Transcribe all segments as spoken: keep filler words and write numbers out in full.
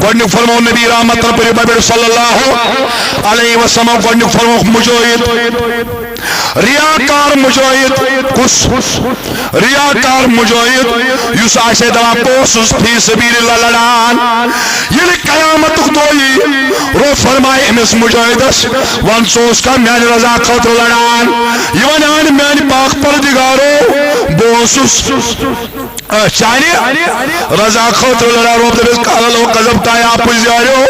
گۄڈنیُک فرموو نبی رحمتن، پٔرِو ببر صلی اللہ علیہ وسلم، گۄڈنیُک فرمووُکھ مجاہد، ریاکار مجاہد۔ کُس؟ ریاکار مجاہد، یُس آسہِ ہے دپان، بہٕ اوسُس فی سبیل اللہ لڑان۔ ییٚلہِ قیامتُک دۄہ یی، رۄب فرمایہِ أمِس مجاہدس، وَن، ژٕ اوسکھا میانہِ رضا خٲطرٕ لڑان؟ یہِ وَنہِ، اہن، میانہِ پاک پردگارو، بہٕ اوسُس آ، چانہِ رضا خٲطرٕ لڑان۔ رۄب دپٮ۪س، قال لو کذبت، یا پُزیاریو،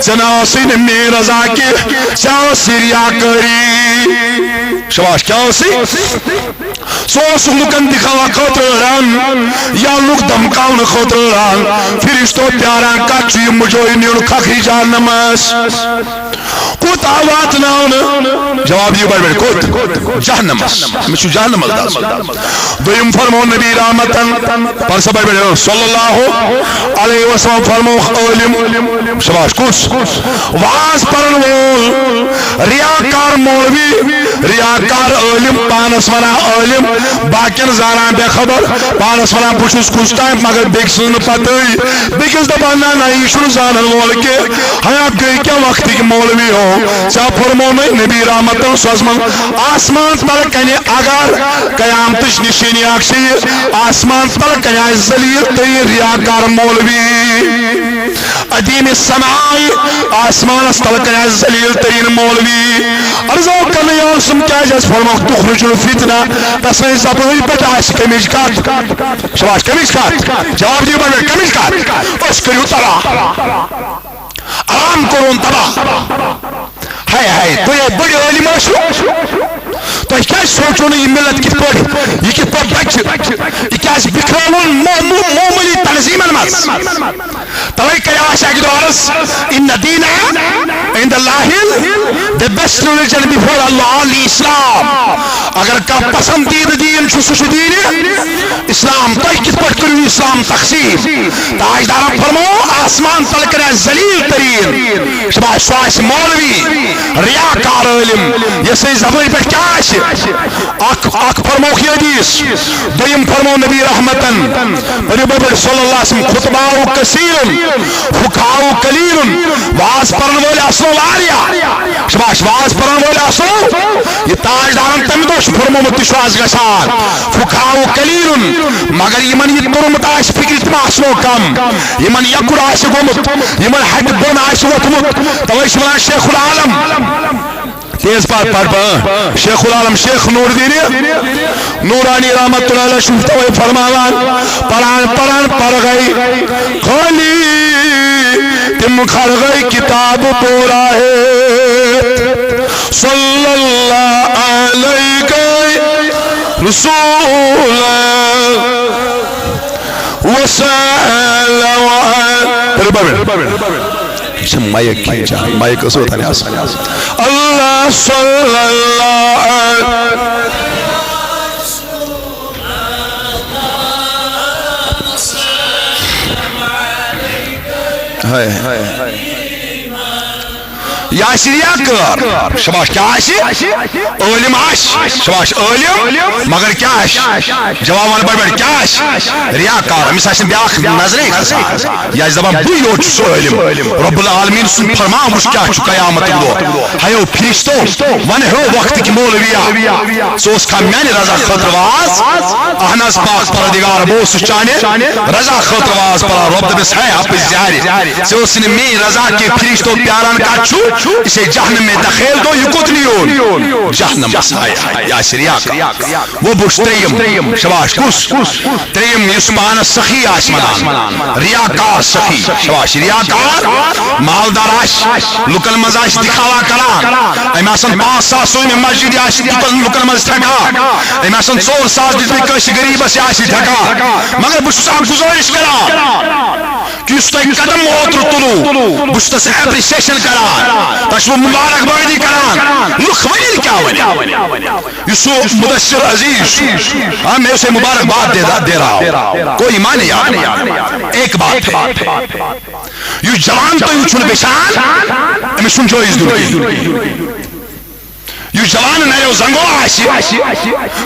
ژےٚ نہ ٲسٕے نہٕ میٲنۍ رضا کینٛہہ، ژےٚ ٲسٕے ریاکٲری۔ شاباش، کیٛاہ ٲسٕے؟ ژٕ اوسُکھ لُکن دکھاوا خٲطرٕ لڑان یا لُکھ دمکاونہٕ خٲطرٕ لڑان؟ فرشتو پیاران، کتھ چھُ یہِ مجٲہد نیُن کھکھٕے جہنمس؟ کوٗتاہ واتناونہٕ؟ جواب یِیہِ بڑِ بڑِ، کوٚت؟ جہنمس۔ أمِس چھُ جہنمس گژھُن۔ دوٚیِم فرموو نبی رحمتن، پر سا بڑِ بڑِ، صلی اللہ علیہ وسلم فرمووُکھ عٲلم، شاباش، کُس؟ واز پرن وول، ریاکار مولوی، ریاکار عٲلم، پانس ونان عٲلم، باقین زانان بے خبر، پانس ونان بہٕ چھُس کُس تام، مگر بیٚکہِ سٕنٛز نہٕ پتہٕے۔ بیٚکِس دپان، نہ نہ، یہِ چھُنہٕ زانن وول کینٛہہ۔ ہیا، گٔے کیٛاہ وقتٕکۍ مولوی ہو؟ ژےٚ فرموونَے نبی رحمتن سوزمن آسمان تل کنہِ، اگر قیامتٕچ نشٲنی اکھ چھِ یہِ، آسمان تل کنہِ آسہِ ذلیل ترین ریاکار مولوی۔ عدیم سماع، آسمانس تل کنہِ آسہِ ذلیل ترین مولوی۔ عرض اوس کرنہٕ، یا رسول، کیٛازِ اَسہِ فرمووُکھ تخرج الفتنہ؟ تسٕنٛزِ زبٲنۍ پٮ۪ٹھ آسہِ کمِچ کتھ؟ شاباش، کمِچ کتھ؟ جواب دِیِو بڑٕ، کمِچ کتھ؟ أسۍ کٔرِو تباہ۔ عوام کوٚرُن تباہ۔ ہاے ہاے، تُہۍ ہے بٔڑۍ عٲلِم ٲسِو۔ تۄہہِ کیٛازِ سوٗنٛچوٕ نہٕ یہِ مِلت کِتھ پٲٹھۍ، یہِ کِتھ پٲٹھۍ بچہِ؟ یہِ کیٛازِ بِکھراوُن مو-، مو-، معموٗلی تنظیٖمن منٛز؟ توے کریو اَسہِ اَکہِ دۄہ عرض، ان الدین عند اللہ، the best religion before Allah، الاسلام۔ اگر کانٛہہ پسندیدٕ دیٖن چھُ، سُہ چھُ دیٖنِ اسلام۔ تۄہہِ کِتھ پٲٹھۍ کٔرِو اسلام تقسیٖم؟ تاجدارن فرموو، آسمان تل کرِ ذلیل ترین۔ شاباش، سُہ آسہِ مولوی، ریاکار عٲلم، یَس سٕنٛزِ زبٲنۍ پٮ۪ٹھ کیٛاہ آسہِ؟ اکھ، اکھ فرمووُکھ یہِ حدیث، دوٚیِم فرموو نبی رحمتن، پٔرِو بڑِ بڑِ صلی اللہ علیہ وسلم، خطباء کثیر، فقہاء قلیل، واز پرن وٲلۍ آسنو واریاہ۔ شاباش، واز پرن وٲلۍ آسنو، یہِ تاجدارن تمہِ دۄہ چھُ فرمومُت، تہِ چھُ از گژھان۔ فقہاء قلیل، مگر یِمن یہِ توٚرمُت آسہِ فکرِ، تِم آسنو کم۔ یِمن یکُر آسہِ گوٚمُت، یِمن ہتہِ بۄن آسہِ ووٚتھمُت، توے چھِ ونان شیخ العالم۔ تیز پار پار پار۔ شیخ العالم شیخ نور الدین نورانی رحمت اللہ علیہ چھُ توے فرماوان، پران پران پر گئی خالی، تم خر گئی کتاب پورا ہے۔ صلی اللہ علیہ رسول وسلم۔ یہِ چھِ مایِک کھینچان، مایِک ٲس اوتانۍ آسان۔ اللہ صلی اللہ علیہ۔ ہاے۔ یہِ آسہِ ریاکار۔ شاباش، کیٛاہ آسہِ؟ عٲلِم آسہِ۔ شاباش، عٲلِم، مگر کیٛاہ آسہِ؟ جواب وَن بڑِ بڑِ، کیٛاہ آسہِ؟ ریاکار۔ أمِس آسہِ نہٕ بیٛاکھ نظرٕے کھسان۔ یہِ آسہِ دَپان، بٕے یوت چھُس عٲلِم۔ رب العالمین سُنٛد فرمان وٕچھ کیٛاہ چھُ قیامتُک دۄہ۔ ہیو فرشتو، وَن ہیو وقتٕکۍ مولویا، ژٕ اوسکھا میانہِ رضا خٲطرٕ واز؟ اہن حظ پاک پروردگار، بہٕ اوسُس چانہِ رضا خٲطرٕ واز پران۔ رۄب دَپٮ۪س، ہے اَپٕز زیارِ، ژےٚ اوسُے نہٕ میٲنۍ رضا کینٛہہ، فرشتو پیاران کتھ چھُ؟ یہِ چھے جہنم میں دخیل دو، یہِ کوٚت نیون؟ جہنمس۔ ہاے ہاے، یہِ آسہِ ریاکار۔ وۄنۍ وٕچھ ترٛیٚیِم، شاباش، کُس؟ ترٛیٚیِم، یُس پانس سخی آسہِ ونان، ریاکار سخی، شاباش، ریاکار، مالدار آسہِ، لُکن منٛز آسہِ دکھاوا کران، أمۍ آسن پانٛژھ ساس سوٗزمٕتۍ مسجد، یہِ آسہِ لُکن، لُکن منٛز ٹھکان، أمۍ آسن ژور ساس دِتمٕتۍ کٲنٛسہِ غریٖبس، یہِ آسہِ ٹھکان۔ مگر بہٕ چھُس اکھ گُزٲرِش کران، یُس تۄہہِ قدم اوترٕ تُلوٕ، بہٕ چھُس تَس ایپریسیشن کران، تۄہہِ چھُس بہٕ مبارک بادی کران۔ لُکھ ؤنِن کیٛاہ ؤنِن؟ یُس سُہ مدثر عزیز چھُ، آ، مےٚ اوس ہے مبارک باد دے رہا، دے رہا ہوں۔ کوئی ایمان نہیں آ رہا۔ ایک بات ہے، یُس جوان تۄہہِ وٕچھُن یژھان، أمِس چھُنہٕ جٲیِز دیُن کِہیٖنۍ۔ یُس جوان نریو زنگو آسہِ،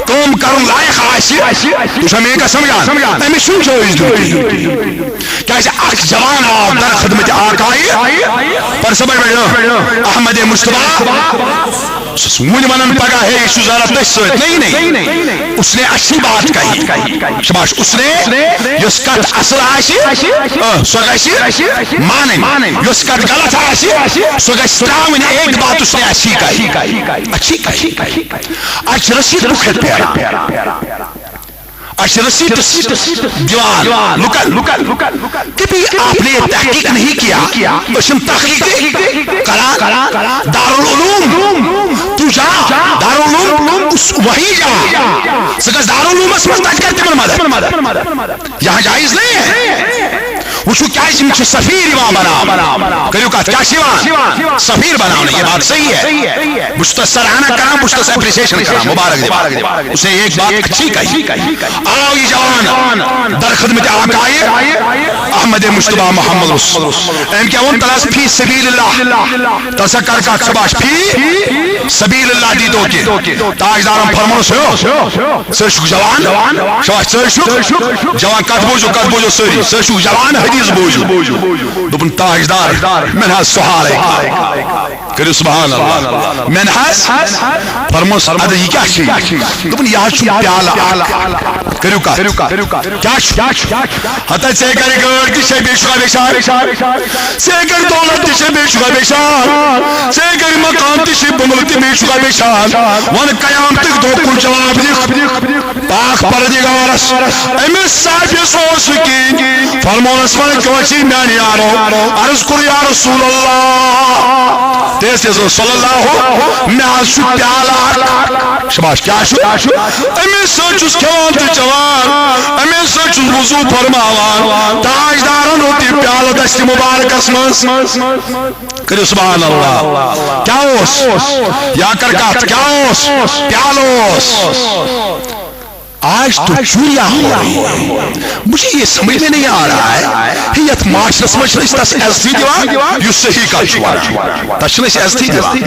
کٲم کرُن لایق آسہِ، تُہۍ چھِوا میٲنۍ کتھ سمجھان؟ أمِس چھُنہٕ جٲیز دیُن کِہیٖنۍ۔ کیازِ اکھ جوان آو در خدمت آقایہِ، پر سبر بڑھ احمد مصطفیٰ، سُہ چھُ وُنہِ ونان پگاہ، ہے، یہِ چھُ ذرا تٔتھۍ سۭتۍ۔ نہیں، نہیں، اس نے اچھی بات کہی۔ شاباش، اس نے یۄس کتھ اصل آسہِ، آ، سۄ گژھِ مانٕنۍ۔ یۄس کتھ غلط آسہِ، سۄ گژھِ ترٛاوٕنۍ۔ ایک بات اس نے اچھی کہی۔ اچھی کہی۔ اچھی رسید بُکھِ پھیران۔ اچھی رسید دِوان لُکن۔ کبھی آپ نے یہ تحقیق نہیں کیا؟ أسۍ چھِنہٕ تحقیق کران۔ دارالعلوم، تو جا دارالعلوم، اس وہی جا۔ ژٕ گژھ دارالعلومس منٛز، تتہِ کر تِمن مدد۔ یہاں جائز نہیں ہے۔ وٕچھِو کیازِ یِم چھِ سفیر یِوان بناونہٕ۔ کٔرِو کتھ، کیٛاہ چھِ یِوان؟ سفیر بناونہٕ، یہ بات صحیح ہے۔ بہٕ چھُس تۄہہِ سراہنا کران، بہٕ چھُس تۄہہِ appreciation کران، مبارک دِوان۔ اس نے ایک بات اچھی کہی۔ آو یہِ جوان در خدمت آقایہِ احمد مصطفیٰ محمد رسول۔ أمۍ کیٛاہ ووٚن؟ تَلہٕ حظ فی سبیل اللہ۔ تَلہٕ سا کر کتھ، شاباش، فی سبیل اللہ دیٖتو کینٛہہ۔ تاجدارن فرمووُس، ہیو، ژٕ چھُکھ جوان، شاباش، ژٕ چھُکھ جوان، کتھ بوٗزِو، کتھ بوٗزِو سٲری، ژٕ چھُکھ جوان، حدیث بوٗزِو۔ دوٚپُن، تاجدار، مےٚ نہ حظ سہارے۔ کٔرِو سبحان اللہ۔ مےٚ نہ حظ۔ فرموس، اَدٕ یہِ کیٛاہ چھُ؟ دوٚپُن، یہِ حظ چھُ پیالہٕ اکھ۔ کٔرِو کتھ۔ کیٛاہ چھُ؟ ہتا ژےٚ گرِ گٲڑۍ تہِ چھے، بیٚیہِ چھُکھا بیٚیہِ شہر؟ ژےٚ گرِ دولت تہِ چھے، بیٚیہِ چھُکھا بیٚیہِ شہر؟ ژےٚ گرِ مکان تہِ چھے، بنگلہٕ تہِ، بیٚیہِ چھُکھا بیٚیہِ شہر؟ وَن قیامتٕکۍ دۄہ کُس جواب دِکھ؟ پاک پردگارس أمِس صحابیس اوس یقین۔ فرمونس، وَن کٲنٛسی میانہِ یارو، عرض کوٚر، یا رسول اللہ، تیز تیز اوس، صلی اللہ، مےٚ حظ چھُ پیالہٕ اکھ۔ شاباش، کیٛاہ چھُ؟ أمِس سۭتۍ چھُس کھٮ۪وان تہٕ چٮ۪وان، أمِس سۭتۍ چھُس وضو فرماوان۔ تاجدارن روٚٹ یہِ پیالہٕ دستِ مبارکس منٛز۔ کٔرِو سبحان اللہ۔ کیٛاہ اوس؟ یا کر کتھ، کیٛاہ اوس؟ پیالہٕ اوس۔ آج تو چوریاں ہو رہی ہیں۔ مجھے یہ سمجھ میں نہیں آ رہا ہے کہ یتھ معاشرس منٛز چھِ أسۍ تس عزتٕے دِوان یُس صحیح کتھ چھُ ونان۔ تس چھِنہٕ أسۍ عزتٕے دِوان۔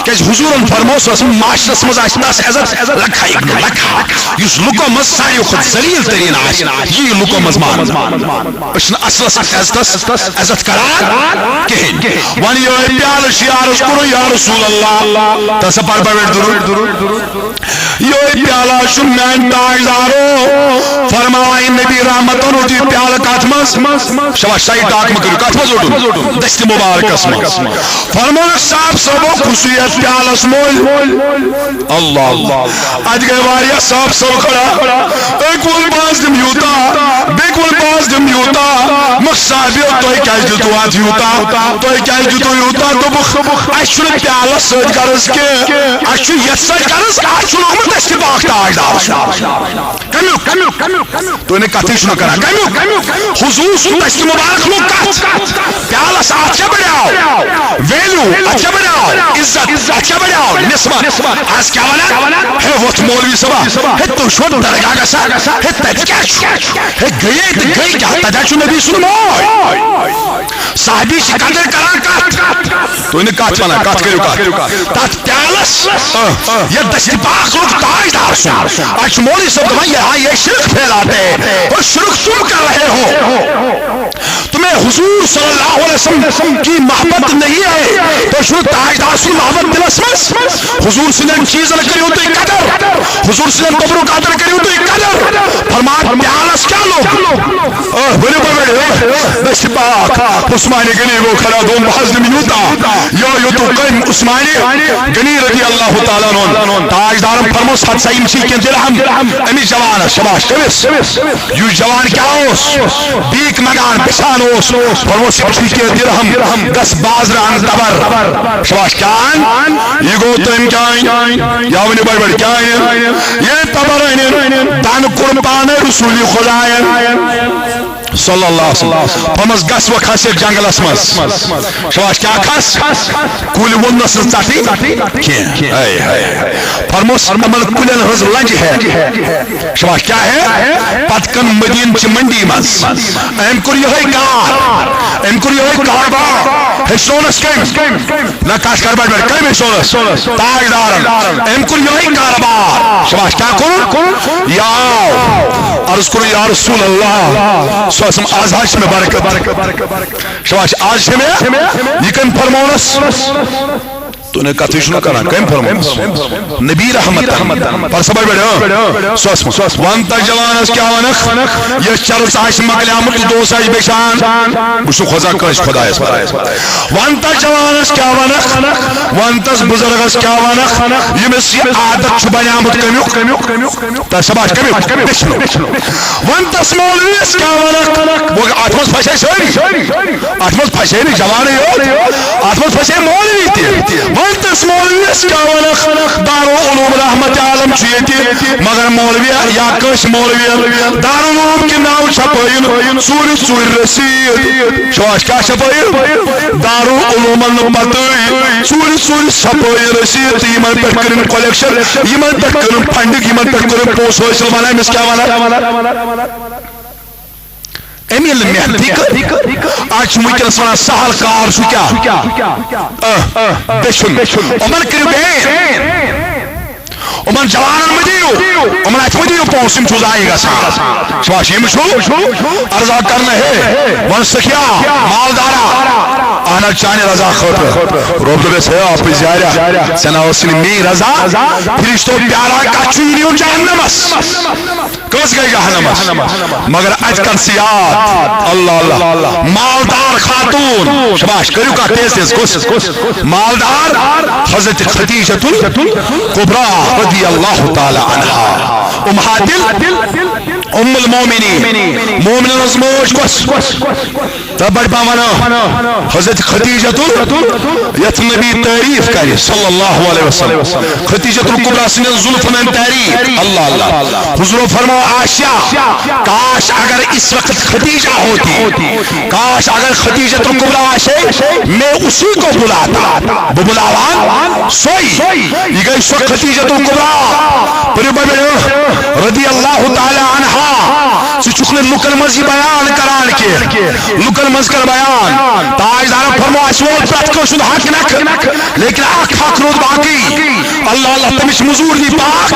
کیازِ حضوٗرن فرموو، سُہ اوس معاشرس منٛز آسہِ تس عزت لکھا ابن لکھا۔ یُس لُکو منٛز ساروی کھۄتہٕ ذلیل تریٖن آسہِ، یی لُکو منٛز ماننہٕ۔ أسۍ چھِنہٕ اصلس عزتس عزت کران کِہیٖنۍ۔ وۄنۍ یِہوٚے پیالہٕ چھُ عرض کوٚرُن، یا رسول اللہ، تس پر بڑ درود۔ یِہوٚے پیالہٕ چھُ میانہِ تاجدارو۔ فرماوان نبی رحمتن روٚٹ یہِ پیالہٕ کتھ منٛز؟ شاباش، سعید ڈاک مہ کٔرِو، کتھ منٛز روٚٹُن؟ دستِ مبارکس منٛز۔ فرمووُکھ، صاحب صٲبو، کُس چھُ یتھ پیالس مٔلۍ؟ اللہ اللہ۔ اتہِ گٔے واریاہ صاحب صٲب کھڑا۔ أکۍ ووٚن، بہٕ حظ دِمہٕ یوٗتاہ، بیٚکۍ ووٚن، بہٕ حظ دِمہٕ یوٗتاہ۔ مگر صاحبیو، تۄہہِ کیازِ دیُتوٕ اتھ یوٗتاہ؟ تۄہہِ کیازِ دیُتوٕ یوٗتاہ؟ دوٚپُکھ، اسہِ چھُنہٕ پیالس سۭتۍ غرض کینٛہہ، اسہِ چھُ یتھ سۭتۍ غرض، اسہِ چھُ لوگمُت دستِ پاک تاجدار۔ کمیُک؟ تُہۍ نہٕ کتھٕے چھُو نہٕ کران۔ کمیُک؟ حضور سُنٛد دستِ مبارک لوٚگ کتھ؟ پیالس اتھ کیٛاہ بڑیو؟ ویلیو اتھ کیٛاہ بڑیو؟ عزت اتھ کیٛاہ بڑیو؟ نسبت۔ از کیٛاہ ونان؟ ہے وۄتھ مولوی صٲبا، ہے تُہۍ چھِوا درگاہ گژھان؟ ہے تتہِ کیٛاہ چھُ؟ ہے گٔیے تہٕ گٔے کیٛاہ؟ تتہِ حظ چھُ نبی سُنٛد موج۔ صحابی چھِ قدر کران کتھ؟ تُہۍ نہٕ کتھ ونان، کتھ کٔرِو کتھ۔ تتھ پیالس، آ، یتھ دستِ پاک لوٚگ تاجدار سُنٛد۔ اتھ چھُ مولوی صٲب دپان، یہاں یہ شرک پھیلاتے ہیں، اور شرک تم کر رہے ہو۔ تمہیں حضور صلی اللہ علیہ وسلم کی محبت نہیں ہے، تُہۍ چھُو تاجدار سُنٛد محبت دلس منٛز۔ حضور سٕنٛدٮ۪ن چیٖزن کٔرِو تُہۍ قدر، حضور سٕنٛدٮ۪ن قبرُک قدر کٔرِو تُہۍ قدر۔ فرمان پیالس کیٛاہ لوٚگ؟ آہ، ؤلِو بہٕ ؤلِو، آہ، دٔسۍ پاک عثمانِ غنی گوٚو کھڑا، دوٚپُن، بہٕ حظ دِمہٕ یوٗتاہ۔ یو یوٗتاہ کٔمۍ؟ عثمانِ غنی رضی اللہ تعالیٰ عنہ۔ تاجدارن فرموو، ہتھ سا یِم چھِ کینٛہہ درہم أمِس جوانس، شاباش، کٔمِس؟ یُس جوان کیٛاہ اوس؟ بیٖک منٛگان پِژھان اوس۔ فرمووُس، یِم چھِ کینٛہہ درہم، گژھ بازرٕ اَن تبر۔ شاباش، کیٛاہ اَن؟ یہِ گوٚو تٔمۍ کیٛاہ اَنہِ؟ یا ؤنِو بڑِ بڑِ، کیٛاہ اَنہِ؟ ییٚلہِ تبر أنِن، تَنہٕ کوٚر پانے رسوٗلِ خۄدایَن صلی اللہ علیہ وسلم۔ فرمووُس، گژھ وۄنۍ کھس یتھ جنگلس منٛز۔ شاباش، کیٛاہ کھس؟ کُلۍ ووٚننس نہٕ ژٹٕنۍ کینٛہہ۔ ہے، ہے، ہے۔ فرمووُس، یِمن کُلٮ۪ن ہٕنٛز لنجہِ ہٮ۪تھ۔ شاباش، کیٛاہ ہٮ۪تھ؟ پتہٕ کٕن مدیٖنہٕ چہِ منڈی منٛز۔ أمۍ کوٚر یِہوٚے کار، أمۍ کوٚر یِہوٚے کاربار۔ ہیٚچھنونس کٔمۍ؟ نہ، کتھ کر بڑ بڑ، کٔمۍ ہیٚچھنونس؟ تاجدارن۔ أمۍ کوٚر یِہوٚے کاربار۔ شاباش، کیٛاہ کوٚرُن؟ یہِ آو۔ عرض کوٚرُن، یا رسول اللہ، سُہ ٲسٕم، از حظ چھِ مےٚ برکت۔ شاباش، از چھِ مےٚ، یہِ کٔمۍ فرمونس؟ تُہۍ نہٕ کتھٕے چھُو نہٕ کران، کٔمۍ فرمونس؟ نبی رحمت۔ پر سا بڑ بڑ، اۭں۔ سُہ ٲسٕم۔ ون تس جوانس کیٛاہ ونکھ؟ یس چرس آسہِ مۄکلیومُت تہٕ دوس آسہِ بیٚچھان۔ بہٕ چھُس خۄدا کٲنٛسہِ خۄدایس پران۔ ون تس جوانس کیٛاہ ونکھ؟ ون تس بزرگس کیٛاہ ونکھ؟ ییٚمِس یہِ عادت چھُ بنیومُت کمیُک۔ تس شاباش، کمیُک؟ بیٚچھنُک۔ ون تس مولویس کیٛاہ ونکھ؟ وۄنۍ اتھ منٛز پھسے سٲری۔ اتھ منٛز پھسے نہٕ جوانٕے یوت، اتھ منٛز پھسے مولوی تہِ۔ ون تس مولویس کیٛاہ ونکھ؟ دارالعلوم رحمت عالم چھُ ییٚتہِ، مگر مولوی یا کٲنٛسہِ مولوی دارالعلوم کہِ ناوٕ چھپٲیِن ژوٗرِ ژوٗرِ رسیٖد۔ شاباش، کیٛاہ چھپٲیِن؟ دارالعلومن نہٕ پتہٕ ژوٗرِ ژوٗرِ چھپٲیِن رسیٖد تہٕ یِمن پٮ۪ٹھ کٔرِن collection، یِمن پٮ۪ٹھ کٔرِن funding، یِمن پٮ۪ٹھ کٔرِن پونٛسہٕ حٲصِل۔ ونان أمِس کیٛاہ ونان؟ اَمہِ ییٚلہِ محنتی کٔر، آز چھِ وٕنکیٚنَس وَنان سہل کار چھُ کیٛاہ؟ اہ، بیٚچھُن۔ یِمَن کٔرِو ban۔ یِمَن جوانَن مہٕ دِیِو، یِمَن اَتھِ مہٕ دِیِو پونٛسہٕ، یِم چھُ ضایع گژھان۔ شاباش، یِم چھُ عرضا کرنہٕ ہے، وَن سخیا، مالدارا۔ اہن حظ، چانہِ رضا خٲطرٕ۔ رۄب دوٚپٮ۪س، ہے، اَپُز یارا، ژےٚ نہ ٲسٕے نہٕ میٛٲنۍ رضا، فرشتو پیاران کَتھ چھُ یہِ نیُن جہنمَس۔ کٔژ گٔے جہنمس؟ مگر اتہِ کر ژٕ یاد، اللہ اللہ، مالدار خاتون، شاباش، کٔرِو کتھ تیز تیز، کُس؟ مالدار حضرت خدیجۃ الکبریٰ رضی اللہ تعالیٰ عنہا، امہات ال-، ام المومنین، مومنن ہٕنٛز موج کۄس؟ تہٕ بڑِ پہن ونو حضرت خدیجۃ ال-، یتھ نبی تعریف کرِ صلی اللہ علیہ وسلم۔ خدیجۃ الکبریٰ سٕنٛدٮ۪ن زلفن ہٕنٛز تعریف۔ اللہ اللہ۔ حضورو فرمو، آسیا، کاش اگر اس وقت خدیجہ ہوتی، کاش اگر خدیجۃ الکبریٰ آسے، میں اسی کو بلاتا، بہٕ بُلاوان سۄے۔ یہِ گٔے سۄ خدیجۃ الکبریٰ۔ پٔرِو بڑِ پہن رضی اللہ تعالیٰ عنہا۔ ژٕ چھُکھ نہٕ لُکن منٛز یہِ بیان کران کینٛہہ۔ لُکن منٛز کر بیان۔ تاجدارن فرمو، اَسہِ وول پرٛٮ۪تھ کٲنٛسہِ ہُنٛد حق نکھٕ، لیکن اکھ حق روٗد باقٕے۔ اللہ اللہ، تٔمِس چھِ مٔزوٗرۍ پاک۔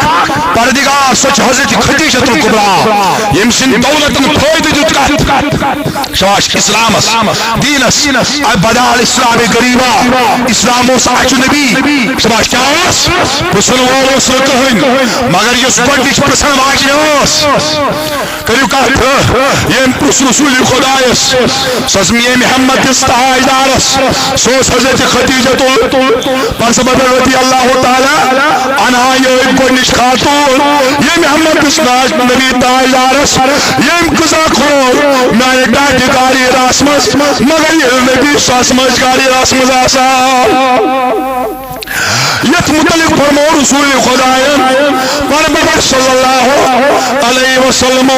پروردگار، سۄ چھِ حضرت خدیجۃ الکبریٰ، ییٚمۍ سٕنٛدۍ دولتن فٲیدٕ دیُت کتھ۔ شاباش، اسلامس، دینس۔ اے بدا الاسلام غریبا، اسلام اوس اجنبی۔ شاباش، کیٛاہ اوس؟ پرٛژھن وول اوس نہٕ کٕہٕنۍ، مگر یۄس گۄڈٕنِچ پرٛژھن واجنہِ ٲس، کٔرِو کتھ، ییٚمۍ پرٛژھ رسول خدایس، سۄ ٲس ییٚمۍ ہمت دِژ تاجدارس، سۄ ٲس حضرت خدیجۃ ال-، پرسبت رضی اللہ تعالیٰ عنہا، یہِ گۄڈٕنِچ خاتون، ییٚمۍ ہمت دِژ ناج نبی تاجدارس، ییٚمۍ قصہ کھول میانہِ ٹاٹہِ گاری راسمس، مگر ییٚلہِ نبی ساسمس گاری راسمس آسان۔ یتھ متعلق فرمو رسول خدایَن، پیغمبر صلی اللہ علیہ وسلم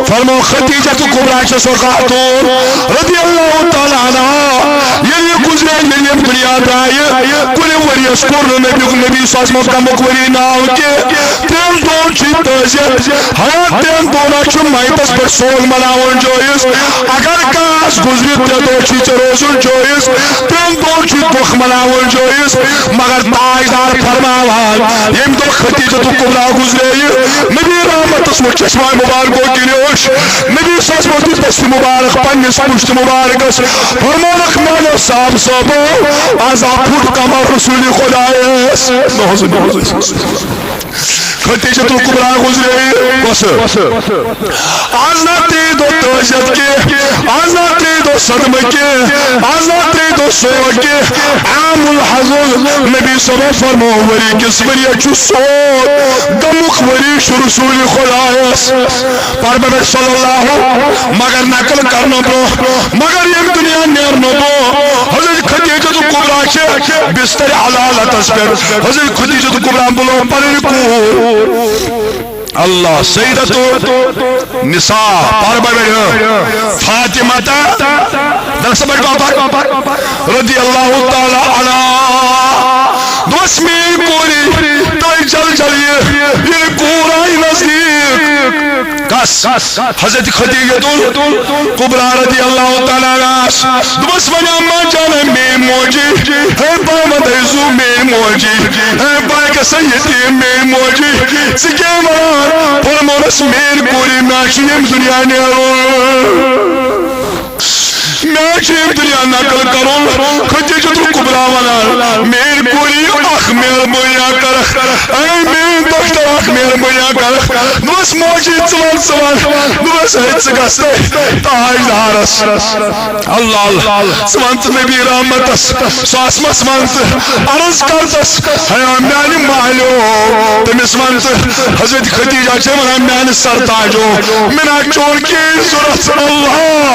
فرمو، خدیجہ کبریٰ چھِ سۄ خاتون رضی اللہ تعالیٰ عنہا، ییٚلہِ یہِ گُزرے، ییٚلہِ یِم دُنیا درٛایہِ، کُنہِ ؤریَس کوٚر نہٕ نبی، نبی صلی اللہ علیہ وسلم غمُک ؤری ناو کینٛہہ۔ ترٛٮ۪ن دۄہن چھُ یہِ تعزیت، ہر ترٛٮ۪ن دۄہن چھُ میتس پٮ۪ٹھ سول مناوُن جٲیز۔ اگر کانٛہہ آسہِ گُزرِتھ، ترٛےٚ دۄہ چھُ ژےٚ روزُن جٲیز، ترٛٮ۪ن دۄہن چھُ دۄکھ مناوُن جٲیز۔ مگر تاجدار فرماوان، ییٚمہِ دۄہ خدیجۃ الکبریٰ گُزرییہِ، نبی رحمتس ووٚتھ چشمہ مبارکو کِنۍ اوٚش، نبی صلی اللہ علیہ وسلم ووٚتھ دستِ مبارک پننِس پُشتِ مبارکس، فرمونکھ، میانیو صاحب صٲبو، از آو پھُٹ کمر رسول خدایس۔ نعوذ باللہ۔ خدیجۃ الکبریٰ گُزرے۔ کۄس؟ از نہ ترٛےٚ دۄہ تعزیت کینٛہہ، از نہ ترٛےٚ دۄہ صدمہٕ کینٛہہ، از نہ ترٛےٚ دۄہ سوگ کینٛہہ۔ عام الحزن، نبی صلی اللہ علیہ وسلم فرمو، ؤری کِس ؤریَس چھُ سوگ، غمُک ؤری چھُ رسول خدایس۔ پیغمبر صلی اللہ، مگر نقل کرنہٕ برونٛہہ، مگر ییٚمہِ دُنیا نیرنہٕ برونٛہہ، حضرت خدیجۃ الکبریٰ چھِ بستر علالتس پٮ۪ٹھ۔ حضرت خدیجۃ الکبریٰ بُلٲو پنٕنۍ کوٗر۔ اللہ، سیدۃ النساء، پر بڑ، فاطمہ، دس بڑ بابر، رضی اللہ تعالیٰ عنہا۔ دوٚپمَس، میٛٲنۍ کورِ، تُہۍ جل جل یہِ، یہِ کوٗر آیہِ نزدیٖک۔ کس؟ حضرت خدیجۃ الکبریٰ رضی اللہ تعالیٰ عنہا۔ دوٚپمَس، وۄنۍ اما جان، پتہٕ زُو میٲنۍ موجی، اے پاکستان یتیٖم میٲنۍ موجی، ژٕ کیٛاہ وَنان؟ فرمونس میٲنۍ کوٗری، مےٚ چھُ ییٚمہِ دُنیا نیرُن، مےٚ چھُ ییٚمہِ دُنیا نقل کرُن۔ خدیجۃ الکبریٰ وَنان، میٲنۍ کوٗری اکھ مہربٲنی کرکھ، اے میٲنۍ دۄختر اکھ مہربٲنی کرکھ۔ دوٚپمس موجی ژٕ وَن، ژٕ وَن۔ دوٚپمس ہے ژٕ گژھ تہٕ تاجدارس۔ اللہ اللہ، ژٕ وَن تہٕ نبی رحمتس، سُہ آسمس وَن تہٕ عرض کر تس، ہے میانہِ مالیو، تٔمِس وَن تہٕ حضرت خدیجہ چھے وَنان میانہِ سرتاجو، مےٚ نا چون کِہیٖنۍ ضوٚرتھ۔ اللہ،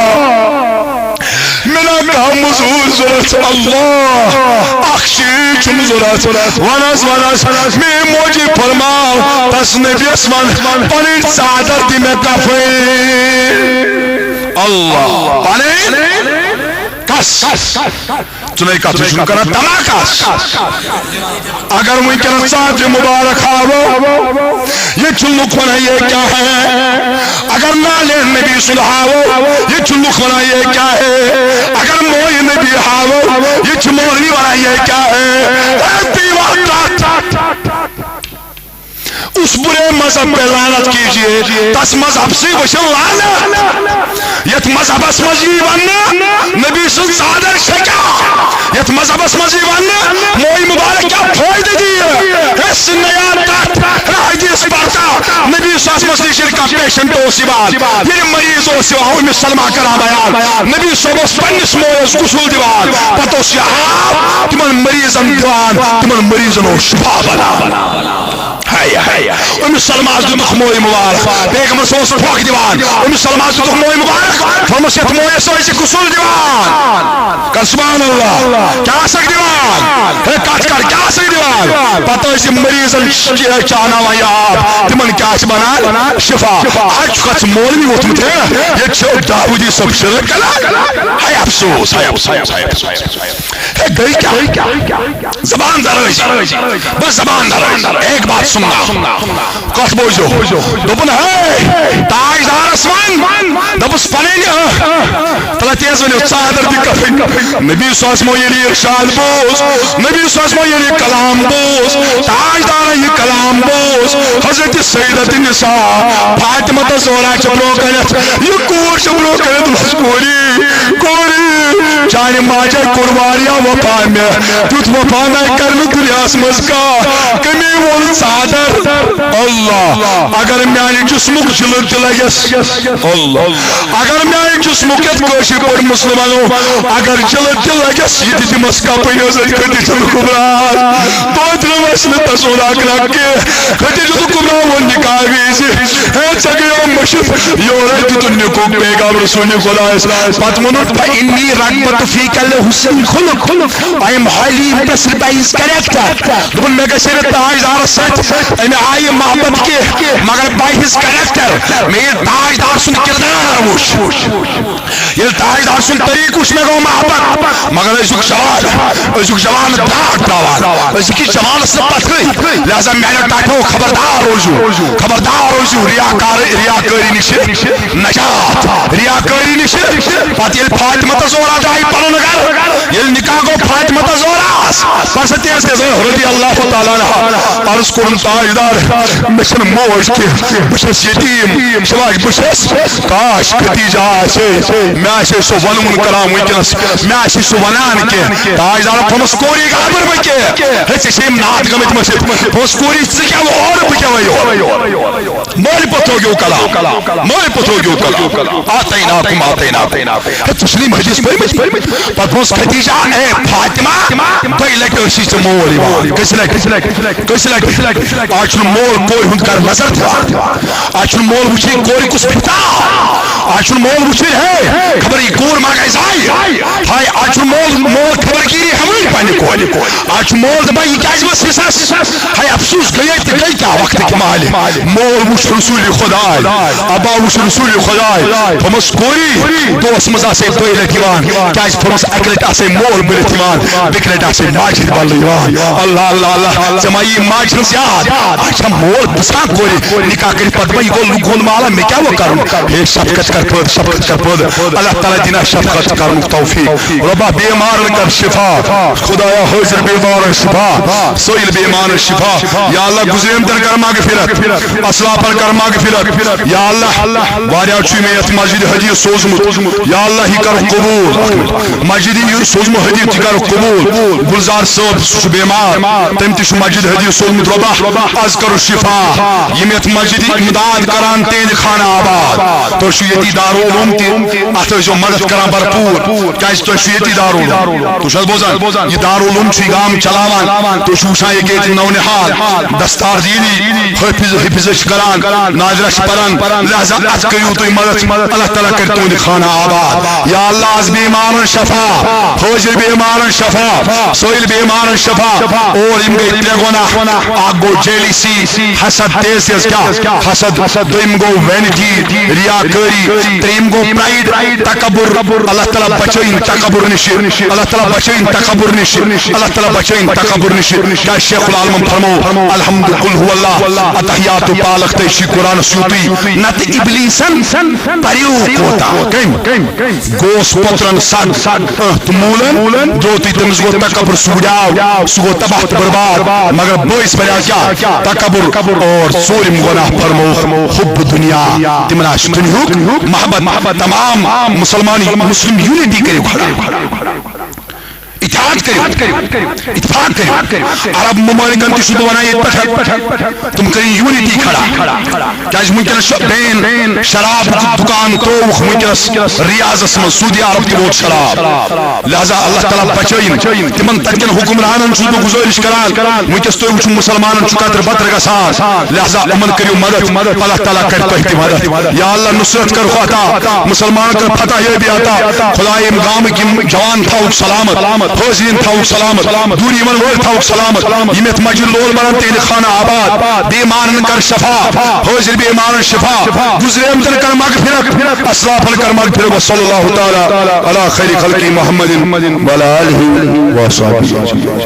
مےٚ نا کانٛہہ مٔزوٗر ضوٚرتھ۔ اللہ، اکھ چیٖز چھُم ضوٚرتھ۔ وَنس وَنس میٲنۍ موجی فرماو تس نبیس وَن پنٕنۍ ژادر دِ مےٚ کفٕنۍ۔ اللہ، پنٕنۍ کس؟ ژٕ نے کتھ چھُکھ کران تماکس۔ اگر وٕنکیٚنس ژادرِ مبارک ہاوو، ییٚتہِ چھِ لُکھ ونان یہ کیا ہے۔ اگر نالے نبی سُنٛد ہاوو، ییٚتہِ چھِ لُکھ ونان یہ کیا ہے۔ اگر مویہِ نبی ہاوو، ییٚتہِ چھِ مولوی ونان یہ کیا ہے۔ اے دیوار کتھ، اس برے مذہب پہ لعنت کیجیے، تس مذہب سے وچھن لعنت۔ یتھ مذہبس منٛز یی وننہٕ نبی سٕنٛز ژادر چھےٚ کیٛاہ، یتھ مذہبس منٛز یی وننہٕ موی مبارک کیٛاہ فٲیدٕ دِیہِ۔ ہے سُہ نیا تتھ، ہے حدیث پرتا، نبی صلی اللہ علیہ وسلم نِش ییٚلہِ کانٛہہ پیشنٹ اوس یِوان، ییٚلہِ مریض اوس یِوان، أمِس سلمہ کران بیان، نبی صٲب اوس پننِس مویس غسل دِوان، پتہٕ اوس یہِ آب تِمن مریضن دِوان، تِمن مریضن اوس شفا بنان۔ ہاے، ہاے۔ أمِس سلمس دیُتُکھ موے مبارک۔ پیغمبر صٲب اوس پھۄکھ دِوان۔ أمِس سلمس دیُتُکھ موے مبارک۔ فرموس، یَتھ مویَس ٲسۍ ژٕ غسل دِوان۔ کر سبحان اللہ۔ کیٛاہ ٲسَکھ دِوان؟ ہے، کَتھ کر، کیٛاہ ٲسَکھ دِوان؟ پتہٕ ٲسۍ یِم مریضن چ-، چ-، چاناوان یہِ آب۔ تِمن کیٛاہ چھِ بنان؟ شفا۔ آز چھُکھ ژٕ مولوی ووٚتھمُت، ہے؟ ییٚتہِ چھِ داوودی صٲب شرک کران۔ ہے افسوس، ہے افسوس، ہے افسوس۔ ہے گٔے کیٛاہ؟ زبان درٲزی۔ بس زبان درٲزی۔ ایک بات سننا۔ کتھ بوزو۔ دوٚپُن، ہے، تاجدارس ون۔ دوٚپُس، پنٕنۍ، آ، تلا تیز ؤنِو، ژادر دِ کفٕنۍ۔ نبی صلی اللہ علیہ وسلم ییٚلہِ یہِ ارشاد بوز، نبی صلی اللہ علیہ وسلم ییٚلہِ یہِ کلام بوز، تاجدارن یہِ کلام بوز، حضرت سیدت النساء فاطمہ تہٕ زہرا چھِ برونٛہہ کنٮ۪تھ، یہِ کوٗر چھِ برونٛہہ کنٮ۪تھ، دوٚپُس، کوٗری، کوٗری، چانہِ ماجہِ کوٚر واریاہ وفا مےٚ، تیُتھ وفا نہ کرِ نہٕ دُنیاہس منٛز کانٛہہ۔ کٔمی وول ژادر۔ اللہ، اگر میانہِ جسمُک جلد تہِ لگٮ۪س۔ اللہ، اگر میانہِ جسمُک، یتھ کٲشِر پٲٹھۍ مسلمانو، اگر جلد تہِ لگٮ۪س، یہِ تہِ دِمس کپٕنۍ۔ حضرت خدیجہ الکبریٰ، توتہِ روَس نہٕ تسُنٛد اکھ رنگ کینٛہہ۔ خدیجہ الکبریٰ ووٚن نکاح وِزِ، ہے، ژےٚ گٔیو مٔشِتھ، یورے دیُتُن نکوح پیغام رسول خدایس۔ پتہٕ ووٚنُن، فإنی رغبت فیک لحسن الخلق۔ I am highly impressed by his character۔ دوٚپُن، مےٚ گژھِ ہے نہٕ تاجدارس سۭتۍ امہِ آیہِ محبت کینٛہہ، مگر by his character، مےٚ ییٚلہِ تاجدار سُنٛد کردار وُچھ، ییٚلہِ تاجدار سُنٛد طریٖقہٕ وُچھ، مےٚ گوٚو محبت۔ مگر أزیُک جوان، أزیُک جوان دراٹ تراوان، أزیُک یہِ جوانس نہٕ پتہٕے۔ لہذا میانیو ٹاٹھو، خبردار روزِو، خبردار روزِو ریاکار، ریاکٲری نِش نجات، ریاکٲری نِش۔ پتہٕ ییٚلہِ فاطمہ تہٕ زہرا درٛایہِ پنُن گرٕ، ییٚلہِ نکاح گوٚو فاطمہ تہٕ زہراہس، پتہٕ سۄ تیز تیز رضی اللہ تعالیٰ عنہا، عرض کوٚرُن، تاجدار، مےٚ چھَنہٕ موج کینٛہہ، بہٕ چھَس یتیٖم، سواش بہٕ چھَس، کاش خدیجہ آسہِ ہے، مےٚ آسہِ ہے سُہ وَنوُن کران وٕنکیٚنَس، مےٚ آسہِ ہے سُہ وَنان کینٛہہ۔ تاجدارن تھٲومٕژ کوٗری گابر بہٕ کیٛاہ؟ ہے، ژےٚ چھِ یِم ناتھ گٔمٕتۍ مٔشِتھ۔ تھٲومٕژ کوٗری، ژٕ کیٛاہ وۄنۍ اورٕ، بہٕ کیٛاہ وۄنۍ یورٕ؟ مٲلۍ پوٚتھرو گیو کلام، مٲلۍ پوٚتھرو گیو کلام۔ آتیناکم، آتیناکم۔ ہے، ژٕ چھُنہٕ یِم حدیث پٔرمٕتۍ؟ پتہٕ ووٚنُس خدیجہ، اے فاطمہ، دۄیہِ لٹہِ ٲسی ژےٚ مول یِوان۔ کٔژِ لٹہِ؟ کٔژِ لٹہِ؟ آز چھُنہٕ مول کورِ ہُنٛد کر نظر دِوان۔ آز چھُنہٕ مول وٕچھان کورِ کُس بِہتا۔ آز چھُنہٕ مول وٕچھان، ہے، خبر یہِ کوٗر ما گژھِ زایہِ۔ ہاے، آز چھُنہٕ مول، مول خبر گیری ہٮ۪وان پننہِ کورِ۔ آز چھُ مول دپان، یہِ کیازِ ؤژھ حصس؟ ہاے افسوس، گٔیے تہٕ گٔے کیٛاہ وقتٕکۍ مالہِ۔ مول وُچھ رسول خداے، ابا وُچھ رسول خداے۔ دوٚپمس، کوٗری، دۄہس منٛز آسے دۄیہِ لٹہِ یِوان، کیازِ دوٚپمس، اکہِ لٹہِ آسے مول بٔلِتھ یِوان، بیٚکہِ لٹہِ آسے ماجہِ ہٕنٛدِ بدلہٕ یِوان۔ اللہ، اللہ، اللہ، ژےٚ ما یی ماجہِ ہٕنٛز یاد؟ اچھا، مول پرژھان کورِ، نکاح کٔرِتھ پتہٕ دپان، یہِ گوٚو لُکہٕ ہُنٛد مال، مےٚ کیٛاہ وۄنۍ کرُن؟ ہے، شفقت کر پٲدٕ، شفقت کر پٲدٕ۔ اللہ تعالیٰ دِنا شفقت کرنُک توفیق۔ رۄبا، بیمارن کر شفا۔ خدایا، حٲضِر بیمارن شفا، سٲیِل بیمارن شفا۔ یا اللہ، گُزریمتٮ۪ن کر مغفرت، اسلافن کر مغفرت۔ یا اللہ، واریاہ چھُ مےٚ یتھ مسجد حدیث سوزمُت۔ یا اللہ، یہِ کرُکھ قبول۔ مسجد یہِ سوزمُت حدیث، یہِ کرُکھ قبول۔ گلزار صٲب، سُہ چھُ بیمار، تٔمۍ تہِ چھُ مسجد حدیث سوزمُت۔ رۄبا، از کرُکھ شفا۔ یِم یتھ مسجد امداد کران، تِہنٛدِ خانہ آباد۔ تُہۍ چھِو ییٚتی دارالعلوم تہِ، اتھ ٲسۍزیو مدد کران بھرپوٗر، کیازِ تُہۍ چھِو ییٚتی دارالعلوم۔ تُہۍ چھِو حظ بوزان؟ یہِ دارالعلوم چھُ یہِ گام چلاوان۔ تُہۍ چھِو وٕچھان ییٚکیٛاہ ییٚتہِ نو نہال دستار دیٖدی، حٲفظ، حفظ چھِ کران، ناظرہ چھِ پران۔ لہذا اتھ کٔرِو تُہۍ مدد، اللہ تعالیٰ کرِ تُہنٛدِ خانہ آباد۔ یا اللہ، از بیمارن شفا، حٲضِر بیمارن شفا، سٲیِل بیمارن شفا۔ اور یِم گٔے ترٛےٚ گۄناہ، اکھ گوٚو جیلیسی، حسد، تیز تیز کیٛاہ؟ حسد۔ دوٚیِم گوٚو وینٹی، ریاکٲری۔ ترٛیٚیِم گوٚو پرائیڈ، تکبر۔ اللہ تعالیٰ بچٲیِن تکبر نِش۔ اللہ تعالیٰ بچٲیِن تکبر نِش۔ اللہ تعالیٰ بچٲیِن تکبر نِش۔ کیٛاہ شیخ العالمن فرمو، الحمد قل هو اللہ، اتحیات و پالخ تہٕ شی قرآنس یوٗتُے، نتہٕ ابلیسن پریو کوتاہ۔ کٔمۍ؟ گوس پۄترن سگ، ٲنٛت موٗلن، درٛوتُے تٔمِس گوٚو تکبر، سُہ وُڈیو، سُہ گوٚو تباہ تہٕ برباد۔ مگر بٲیِس بنیو کیٛاہ؟ تکبر۔ اور ژوٗرِم گۄناہ فرمووُکھ حب دنیا، تِمن آسہِ دُنیہُک محبت۔ تمام مسلمان، مسلم یونٹی کٔرِو کھڑا۔ اتحاد کٔرِو، اتفاق کٔرِو۔ عرب ممالکن تہِ چھُس بہٕ ونان ییٚتہِ پٮ۪ٹھ، تِم کٔرِو یونٹی کھڑا۔ کیازِ وٕنکیٚنس چھُ بین شرابُک دُکان ترٛووُکھ وٕنکیٚنس ریاضس منٛز، سعودی عرب تہِ ووت شراب۔ لہذا اللہ تعالیٰ بچٲیِن تِمن تتہِ کٮ۪ن حکمرانن چھُس بہٕ گُزٲرِش کران، وٕنکیٚس تُہۍ وٕچھِو مسلمانن چھُ قطر بطر گژھان، لہذا یِمن کٔرِو مدد، اللہ تعالیٰ کرِ تۄہہِ تہِ مدد۔ یا اللہ، نصرت کر عطا، مسلمان کر فتح یٲبی عطا۔ خدایا، یِم گامٕکۍ یِم جوان تھاوُکھ سلامت، حٲضِریٖن تھاوُکھ سلامت، دوٗری یِمن وٲلۍ تھاوُکھ سلامت۔ یِم یتھ مسجد لول بنن، تِہنٛدِ خانہ آباد، بیمارن کر شفا، حٲضِر بیمارن شفا، گُزریمتن کر مغفرت، اسلافن کر مغفرت۔ وصلی اللہ تعالیٰ علی خیر خلقہ محمد وعلی آلہ وصحبہ۔